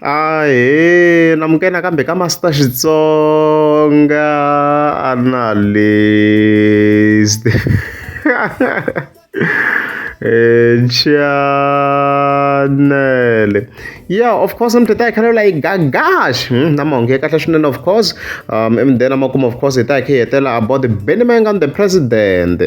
Ahee, namukela nakambe ka Master Xitsonga Analyst chanele ya of course mi ta hi kha la yi gagash na mahungu ya kahle swinene of course and then amakumu of course hi ta hi kha hi hetela about the Benny Mayengani the president.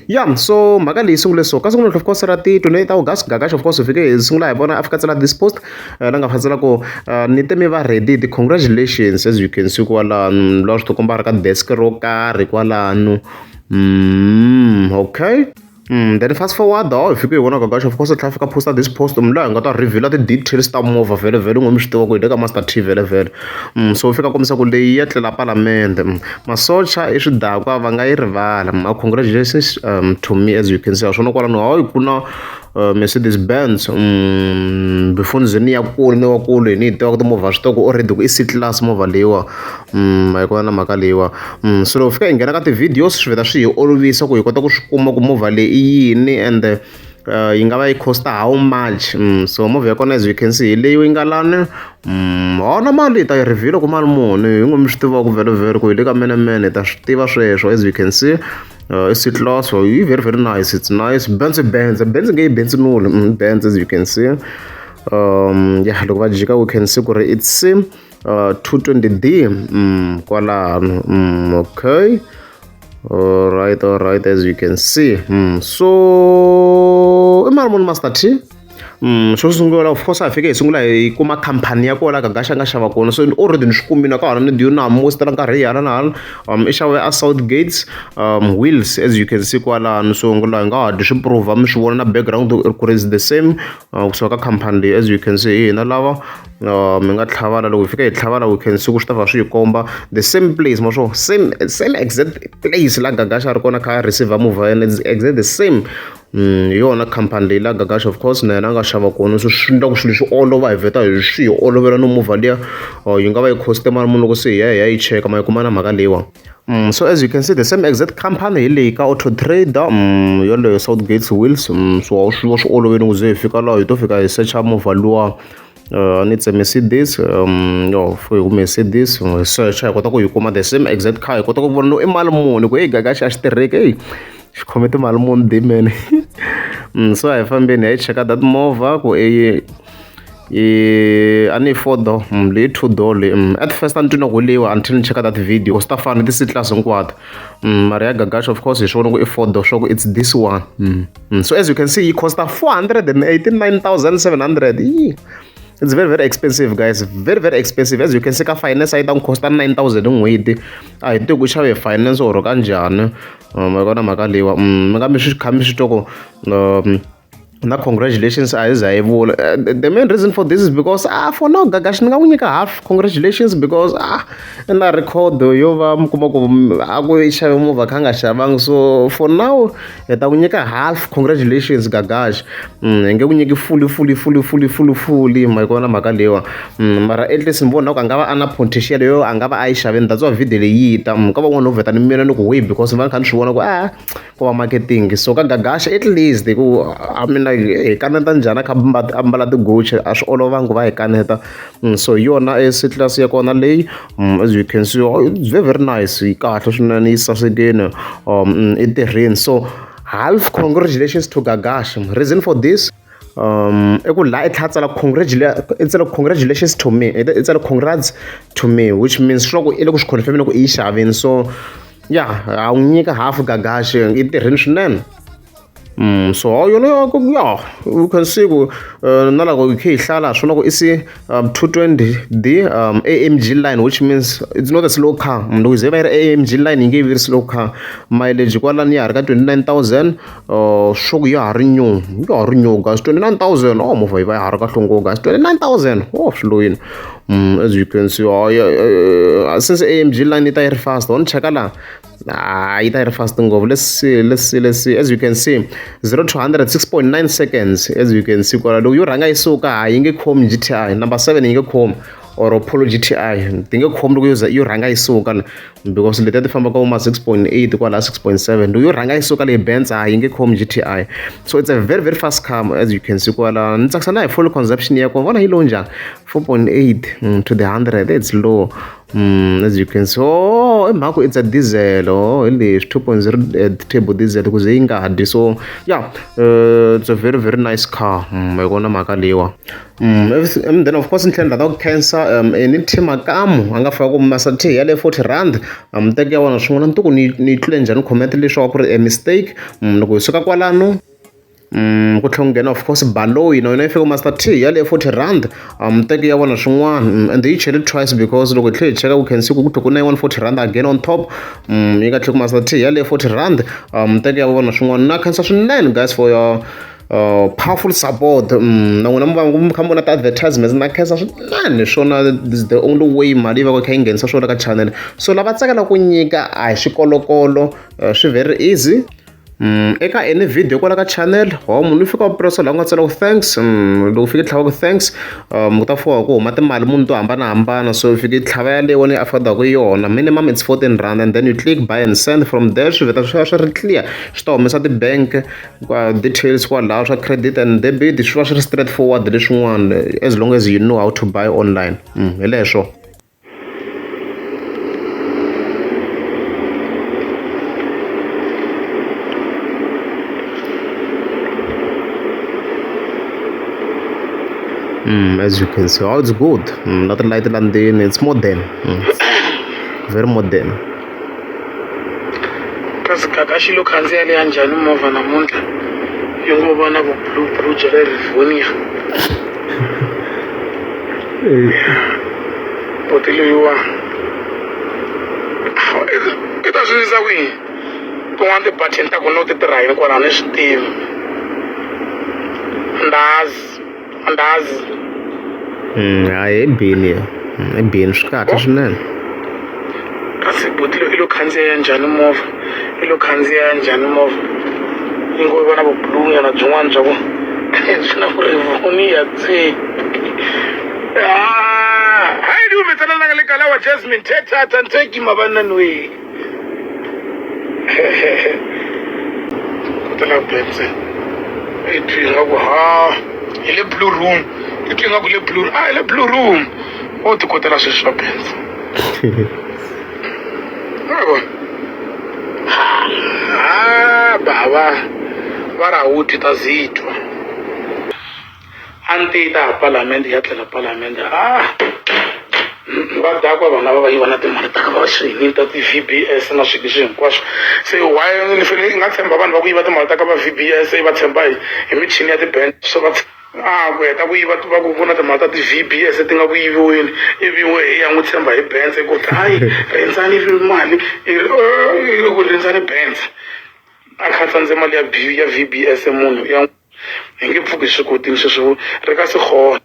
Yeah, so mhaka leyi sungule so ka siku of course ra ti 28 August, Gagash of course hi fike hi sungula hi vona a fika tsala this post la nga fatsela ku ni te mi va ready ti congratulations, as you can see kwalano laha swi tikomba ri ka desk ro karhi kwalano. Okay. Then fast forward, oh, hi fike hi vona Gagash of course tlhela fika posta this post laha hi nga ta reveal ti-details ta movha vhele vhele n'we mi swi tiva ku hi le ka Master T vhele vhele. So fika kombisa ku leyi ya tlela palamende, masocha i swidakwa va nga yi rivala. Congratulations to me, as you can see swona kwalano hayi ku na Mercedes Benz before ni ze ni ya kule ni wa kule ni yi tiva ku timovha swi tiva ku already ku i C class movha leyiwa. A yi kona na mhaka leyiwa. So loko fika hi nghena ka ti-videos swi vheta swi hi olovisa ku hi kota ku swi kuma ku movha leyi i yini and yi nga va yi cost how much. So movha ya kona, as you can see, hi leyi yi nga lani hona mali hi ta yi reveal ku mali muni hi n'wi mi swi tiva ku vhele vhele ku hi le ka menemene hi ta swi tiva sweswo. As you can see, C class so yi very very nice, it's nice. Benz, Benz, Benz nge yi Benz nulu. Benz, as you can see. Yeah, loko va jika we can see ku ri it's 220D kwalano. Okay, all right, as you can see. So i mali muni, Master T? Xo sungula of course a hi fike hi sungula hi kuma khampani ya kona Gagash a nga xava kona, so already ni swi kumile ka hona ni diyo na mostela nkarhi hi hala na hala. I xave a South Gates Wheels, as you can see kwalano. So laha hi nga ha dyi swi prova mi swi vona na background ku ri is the same kusuka ka khampani leyi. As you can see, hi hina lava mi nga tlhavala loko hi fika hi tlhavala we can see ku swi ta va swi hi komba the same place ma swo same exact place la Gagash a ri kona kha a receive movha yena, it's exact the same. Hi yona khampani leyi la Gagash of course na yena a nga xava kona, so swi endla ku swilo swi olova hi vheta hi swi hi olovela no movha liya yi nga va yi cost mali muni loko se hi ya hi ya yi cheka ma yi kuma na mhaka leyiwa. So as you can see, the same exact company hi leyi ka Auto Trader yoleyo South Gates Wheels. So swi va swi olovile ku ze hi fika laha hi to fika hi secha movha luwa ni it's a Mercedes yo hi ku Mercedes hi search hi kota ku yi kuma the same exact car, hi kota ku vona no i mali muni ku hey Gagash a xi tirheki hey xi khome timali muni dimene. So a hi fambeni hi ya yi cheka that movha ku i a ni four door leyi two door leyi. At first a ni twi na ku leyiwa until ni cheka that video swi ta fana ti C class hinkwato. Mara ya Gagash of course hi swi vona ku i four door swa ku it's this one. So as you can see, yi costa 489,700. It's very very expensive, guys, very very expensive. As you can see, ka finance a yi ta n'wi costa 9000 hi n'hweti. A hi tivi ku xave hi finance or kanjhani ma kona mhaka leyiwa. Mi nga mi swi kha mi swi twa ku na congratulations a hi za hi vula. The main reason for this is because for now Gagash ni nga n'wi nyika half congratulations because i na record yo va mi kuma ku a ku i xave movha kha a nga xavangi, so for now hi ta ku nyika half congratulations, Gagash. Hi nge ku nyiki fully fully fully fully fully fully ma yi kona mhaka leyiwa. Mara at least ni vona ku a nga va a na potential yo a nga va a yi xavini, that's why video leyi yi ta ka van'wana no vheta ni mina ni ku wey because va ni kha ni swi vona ku ko va marketing. So ka Gagash at least hi ku a mina hi kaneta njhani a kha a mbala ti-Gucci a swi olovangi ku va hi kaneta. So hi yona e C class ya kona leyi. As you can see, oh, it's very very nice, yi kahle swinene, yi sasekile, i tirhini. So half congratulations to Gagash. Reason for this i ku laha i tlhela tsala i tsala congratulations to me, i tsala congrats to me, which means swi ku i le ku swi confirm ku i yi xavini. So yeah, a n'wi nyika half Gagash, i tirhini swinene. So yona ya you can see ku na loko hi kha hi hlala swona ku i C 220D AMG line, which means it's not a slow car. Loko ze va yi ri AMG line yi nge vi ri slow car. Mileage kwalani ya ha ri ka 29,000, swo ku ya ha ri new, ya ha ri new, guys, 29,000. Oh, movha yi va ya ha ri kahle ngopfu, guys, 29,000. Oh, swi loyini. As you can see, oh, yeah, since AMG line yi ta yi ri fast ho ni cheka laha yi ta yi ri fast ngopfu. Let's see, let's see, let's see. As you can see, 0 to 100 6.9 seconds, as you can see kwala. Loko yo rhanga yi suka ha yi nge khomi GTI number 7 yi nge khomi. or Polo GTI ti nge khomi loko yo za yo rhanga yi suka because letiya ti famba ka vo ma 6.8 kwala 6.7 loko yo rhanga yi suka leyi Benz a yi nge khomi GTI. So it's a very very fast car as you can see kwala. Ni tsakisa na hi fuel consumption ya kona, vona yi low njhani, 4.8 to the 100, it's low. As you can see, oh, i mhaka it's a diesel, oh, hi leswi 2.0 turbo diesel ku ze yi nga dyi. So yeah, it's a very very nice car. Hi kona mhaka leyiwa. And then of course ni tlhela ni rhandza ku khensa Enity Makamu a nga fika ku Master T yale 40 rand teke ya wena swin'wana ni ku ni yi tlule njhani comment leswaku ku ri a mistake. Loko hi suka kwalano ku tlhela ku nghena of course Baloyi na yona yi fika Master T yale 40 rand teke ya wena swin'wana, and yi chele twice because loko hi tlhela hi cheka we can see ku ku na yin'wana 40 rand again on top. Yi nga tlhela ku Master T yale 40 rand teke ya wena swin'wana. Na khensa swinene guys for your powerful support. Na n'wina mi va mi kha mi vona ti-advertisements, na khensa swinene swona. This is the only way mali yi va yi kha yi nghenisa swona ka channel. So lava tsakelaka ku nyika a hi xikolokolo, swi very easy. Eka any video kwala ka channel ho munhu u fika u press laha ku nga tsala ku thanks. Loko u fika i tlhava ku thanks, u ta fika ku huma timali muni to hambanahambana. So u fika i tlhava yaleyo wena i affordaka yona, minimum it's 14 rand, and then you click buy and send. From there swi vheta swi va swi ri clear, swi ta humesa ti-bank details kwalaho swa credit and debit, swi va swi ri straight forward leswin'wana as long as you know how to buy online. Hi leswo. As you can see, oh, it's good. Na ti-light la ndzeni, it's modern. Very modern. Kasi Gagashi lo khandziya leya njhani movha namuntlha yi ngo va na vu blue blue bya le Rivonia. Buti loyiwa i ta swi endlisa ku yini? Tin'wana ti-button ta kona ti tirha yini kwalano a ni swi tivi. Andazi, andazi. Hayi i bini ya, i bini swi kahle swinene. Kasi buti loyi i lo khandziya ya njhani movha, i lo khandziya ya njhani movha yi ngo va na vu blue nyana byin'wana bya ku byi na ku Rivonia byi. Hayi di humeselelaka le kalawa Jasmine thethatha nteki mavanani we. Kotela Benz i twi ingaku ha hi le blue room, i twi ingaku le blue, a hi le blue room wo ti kotela sweswi swa Benz. Ma vona ha bava va ri a wu twi ta zitwa. A ni te yi ta ha palamende ya tlela palamende a va dakwa vanhu lava va yiva na timali ta ka va swini ta ti-V_B_S na swilo leswi hinkwaswo. Se why ni fanele i nga tshemba vanhu va ku yiva timali ta ka va V_B_S i va tshemba hi michini ya ti-bank so va a ku heta ku yiva va ku ku na timali ta ti-V_B_S ti nga ku yiviweni ivi wehe ya n'wi tshemba hi Benz ku hayi rindzani mali ku rindzani Benz a kha tsandze mali ya B ya V_B_S munhu ya hi nge pfuki hi swi kotile sweswo ri ka swi.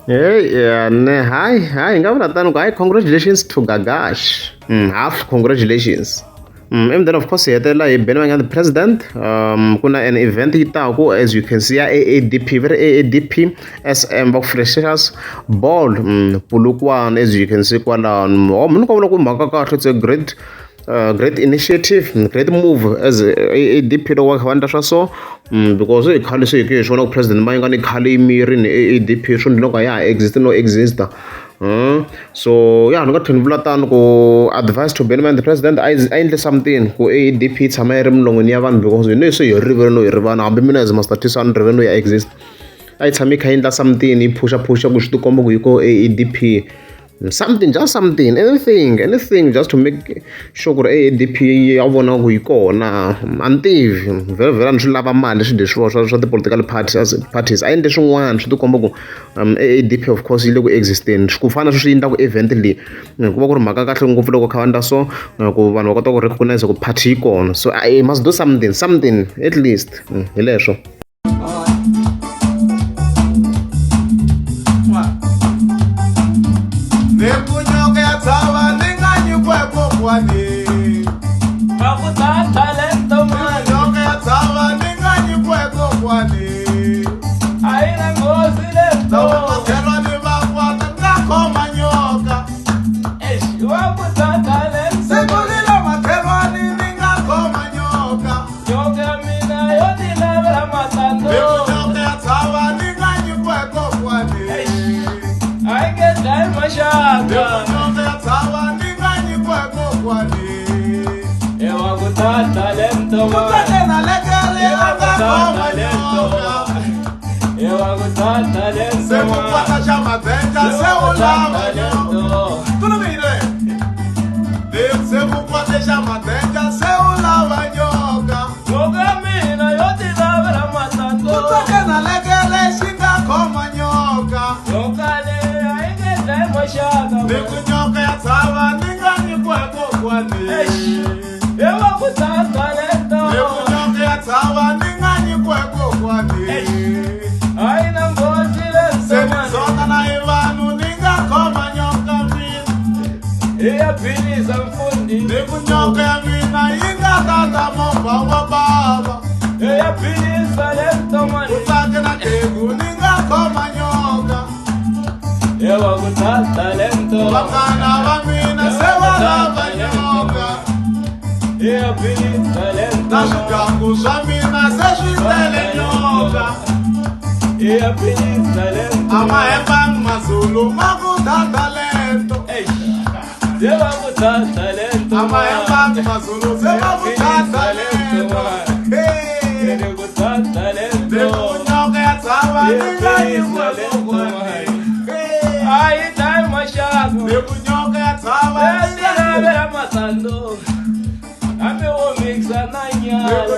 Hey, yeah, ne, hayi, hayi, hi nga vula tano ku hayi, congratulations to Gagash. Half congratulations. And then of course hi hetelela hi Benny Mayengani the president. Ku na an event yi taku as you can see ya AADP, va ri AADP SM va ku freshers ball, Polokwane as you can see kwalano. Oh, munhu ka vula ku mhaka kahle, it's a great great initiative, great move as AADP loko va kha va endla swa so, because hi khale se hi ke hi swona ku president Mayengani khale yimirini AADP swo ni loko a ya ha exist no exista. So yeah, ni nga tlhela ni vula tano ku advice to Benny Mayengani the president a endle something ku AADP yi tshama yi ri milon'wini ya vanhu because hi ne se hi rivele no hi rivala hambi mina as Master T a ni rivele no ya exist. A yi tshame yi kha yi endla something yi phusha phusha ku swi tikomba ku yi ko AADP. Something, just something, anything, anything just to make sure ku ri AADP ya vona ku yi kona. A ni tivi vhele vhele a ni swi lava mali swilo leswiwa swa ti-political parties, parties a endle swin'wana swi tikomba ku AADP of course yi le ku existeni ku fana na sweswi yi endlaku event leyi ku va ku ri mhaka kahle ngopfu loko kha va endla so ku vanhu va kota ku recognize ku party yi kona. So I must do something, something at least. Hi leswo. maxaka. Nyoka ya tshava ni nga nyikiwa hi kokwani. Ewa ku tata lento. Kutsake na lekere a nga khoma nyoka. Ewa ku tata lento. Se ku kwata xa mabenja se u lava nyoka. Tulumile. Se ku kwata xa mabenja se u lava nyoka. Nyoka mina yo ti lavela matando. Kutsake na lekere xi nga khoma nyoka. Nyoka leyi a yi nge dlayi maxaka. Ni ku nyoka ya tshava ni nga nyikiwa hi kokwani. Ewa ku tata lento. Ni ku nyoka ya tshava ni nga nyikiwa hi kokwani. A yi na nghozi le Se ni zona na hi vanhu ni nga khoma nyoka mina. I ya philisa mfundi. Ni ku nyoka ya mina yi nga tata movha wa bava. I ya philisa lento mani. Ku tsake na tegu ni nga khoma nyoka. Ewa ku tata lento. Vanghana va mina se va lava nyoka. I ya philisa lento. Na swidyangu swa mina se swi tele nyoka. I ya philisa lento. A ma hembangi mazulu ma ku tata lento. Ewa ku tata lento. A ma hembangi mazulu se va ku tata lento. Hey! Ni ku tata Ni lento. ku nyoka ya tshava ni nga nyikiwa hi kokwani. Hey! A yi dlayi maxaka. Ni ku nyoka ya tshava ni Ti nga lavela matando. Hambi wo mixa na Ni ku nyala.